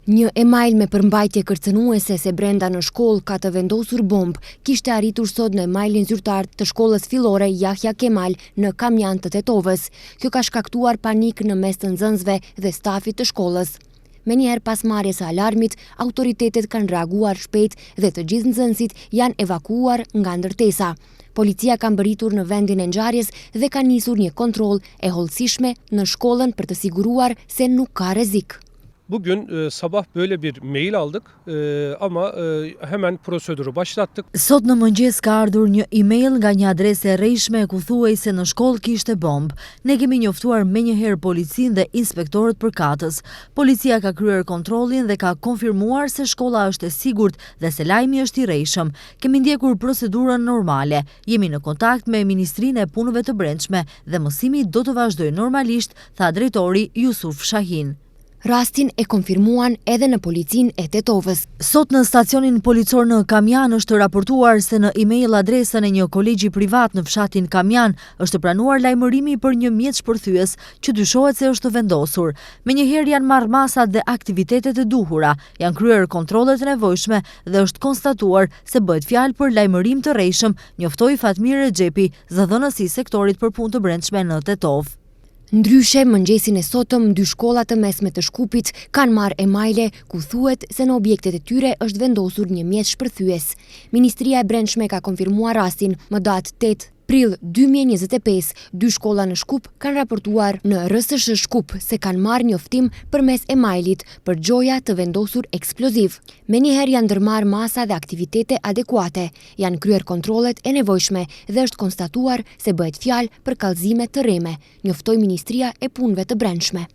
Një email me përmbajtje kërcënuese se brenda në shkollë ka të vendosur bombë kishte arritur sot në emailin zyrtar të shkollës fillore Jahja Kemal në Kamjan të Tetovës. Kjo ka shkaktuar panik në mes të nxënësve dhe stafit të shkollës. Menjëherë pas marrjes së alarmit, autoritetet kanë reaguar shpejt dhe të gjithë nxënësit janë evakuuar nga ndërtesa. Policia ka mbërritur në vendin e ngjarjes dhe ka nisur një kontroll e hollësishme në shkollën për të siguruar se nuk ka rrezik. Bugün sabah böyle bir mail aldık ama hemen prosedürü başlattık. Sot në mëngjes ka ardhur një email nga një adresë e rrejshme ku thuhej se në shkollë kishte bombë. Ne kemi njoftuar menjëherë policinë dhe inspektorët përkatës. Policia ka kryer kontrollin dhe ka konfirmuar se shkolla është e sigurt dhe se lajmi është i rrejshëm. Kemi ndjekur procedurën normale. Jemi në kontakt me Ministrinë e Punëve të Brendshme dhe mësimi do të vazhdojë normalisht, tha drejtori Jusuf Shahin. Rastin e konfirmuan edhe në policinë e Tetovës. Sot në stacionin policor në Kamjan është raportuar se në email adresën e një kolegji privat në fshatin Kamjan është pranuar lajmërimi për një mjet shpërthyes që dyshohet se është vendosur. Menjëherë janë marrë masat dhe aktivitetet e duhura, janë kryer kontrollet e nevojshme dhe është konstatuar se bëhet fjalë për lajmërim të rrejshëm, njoftoi Fatmir Rexhepi, zëdhënës i sektorit për punë të brendshme në Tetovë. Ndryshe, mëngjesin e sotëm, dy shkolla të mesme të Shkupit kanë marrë emaile ku thuhet se në objektet e tyre është vendosur një mjet shpërthyes. Ministria e Brendshme ka konfirmuar rastin më datë 8 prill 2025, dy shkolla në Shkup kanë raportuar në RSSH Shkup se kanë marrë njoftim përmes emailit për gjoja të vendosur eksploziv. Menjëherë janë ndërmarrë masa dhe aktivitete adekuate, janë kryer kontrollet e nevojshme dhe është konstatuar se bëhet fjalë për kallëzime të rreme, njoftoi Ministria e Punëve të Brendshme.